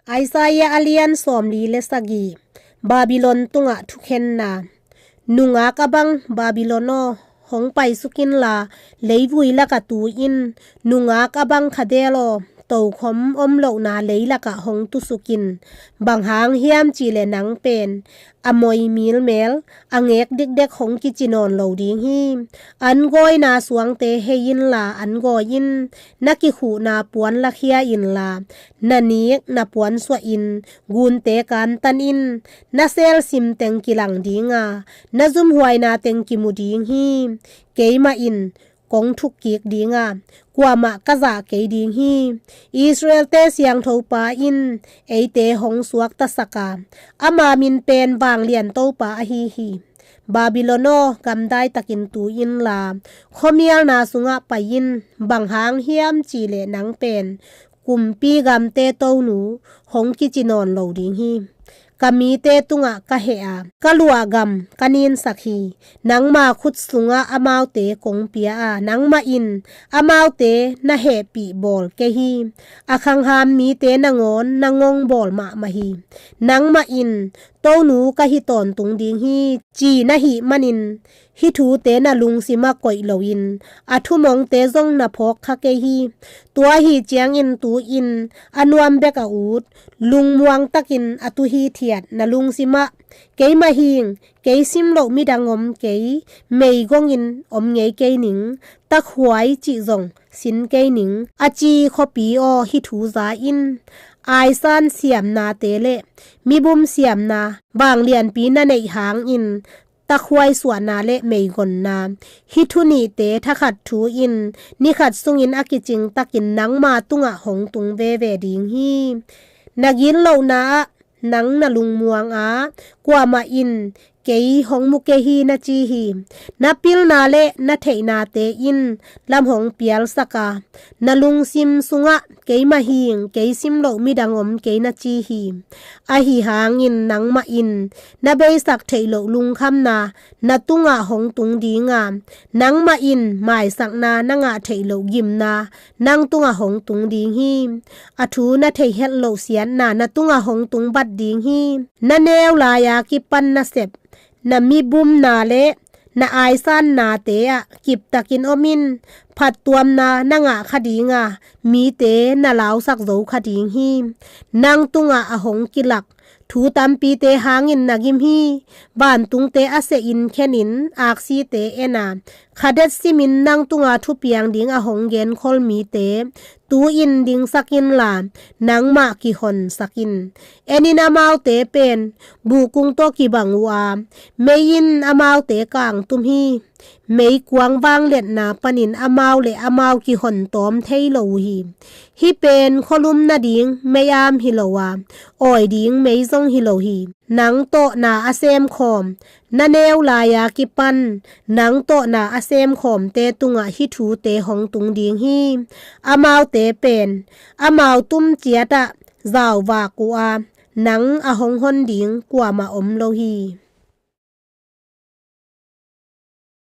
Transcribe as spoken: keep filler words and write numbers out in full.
Isaiah a lian sawmli le sagih. Babylon tungah thukhenna. Nungak a bang Babylon aw, hong paisuk inla, leivui lakah tu in. Nungak a bang Khaddel aw, tokhom om lohna leilakah hong tusuk in. Bang hang hiam cih leh nang pen a moi milmel, a ngek dikdek hong kici nawn lo ding hi. An gawina suangte hei inla an gawi in. Na kikhuhna puan lakhia inla, na nik na puan suahin gunte kantan in. Na selsim teng kilang dinga, na zumhuaina teng kimu ding hi. Keimah in kong thuk kik dinga, kuamah ka zah kei ding hi. Israel-te siangthopa in eite hong suaktasak a, ama min pen Vanglian Topa ahi hi. Babylon aw, gamdai takin tu inla, khuamialna sungah pai in. Bang hang hiam cih leh nang pen kumpi gamte tonu hong kici nawn lo ding hi. Ka mite tungah ka heh a, ka luah gam ka ninsak hi. Nangma khut sungah amaute kong pia a, nangmah in amaute na hehpih bawl kei hi. A khangham mite nangawn na ngong bawl mahmah hi. Nangmah in, "Tonu ka hi tawntung ding hi," ci na hih manin, hih thute na lungsimah koih loin, a thumongte zong na phawk kha kei hi. Tua ahi ciangin tu-in a nuam bek a ut, lungmuang takin a tu hithiat na lungsimah, "Keimah hing, kei sim loh midang om kei, meigongin om ngei kei ning, takhuai cih zong sin kei ning," a ci khuapi aw, hih thu za in. Aisan siamnate le mibum siamna, vanglianpi na neih hangin, takhuai suahna le meigonna, hih thu nihte thakhat thu in, ni khat sungin a kicing takin nangma tungah hong tung veve ding hi. Na gitlohna ah nang na lungmuang a, kuamah in, "Kei hong mu kei hi," na ci hi. Na pilna le na theihnate in lam hong pialsak a, na lungsim sungah, "Keimah hing, kei sim loh midang om kei," na ci hi. Ahi hangin nangmah in na beisak theih loh lungkhamna na tungah hong tung dinga, nangmah in maisakna na ngah theih loh gimna nang tungah hong tung ding hi. A thu na thei het loh siatna na tungah hong tung bat ding hi. Na neu lai-a kipan na sep, na mibumna le na aisannate ah kiptakin om in. Phattuamna na ngah kha dinga, mite na lausak zo kha ding hi. Nang tungah a hong kilak thu tampite hangin na gim hi. Vantungte a sehin khenin, aksite en a, Khadded simin nang tunga thupiang ding a hong genkhol mite tu-in dingsak inla, nangmah kihonsak in. En in, amaute pen buhkung tawh kibang uh a, mei in amaute kangtum hi. Meikuang vangliatna panin amau le amau kihon tawm thei lo uh hi. Hih pen khualum nading mei-am hi lo a, awi ding mei zong hi lo hi. Nang tawh na a semkhawm, na neu lai-a kipan nang tawh na a semkhawmte tungah hih thute hong tung ding hi. Amaute pen amau tum ciatah zauvak uh a, nang a hong hon ding kuamah om lo hi.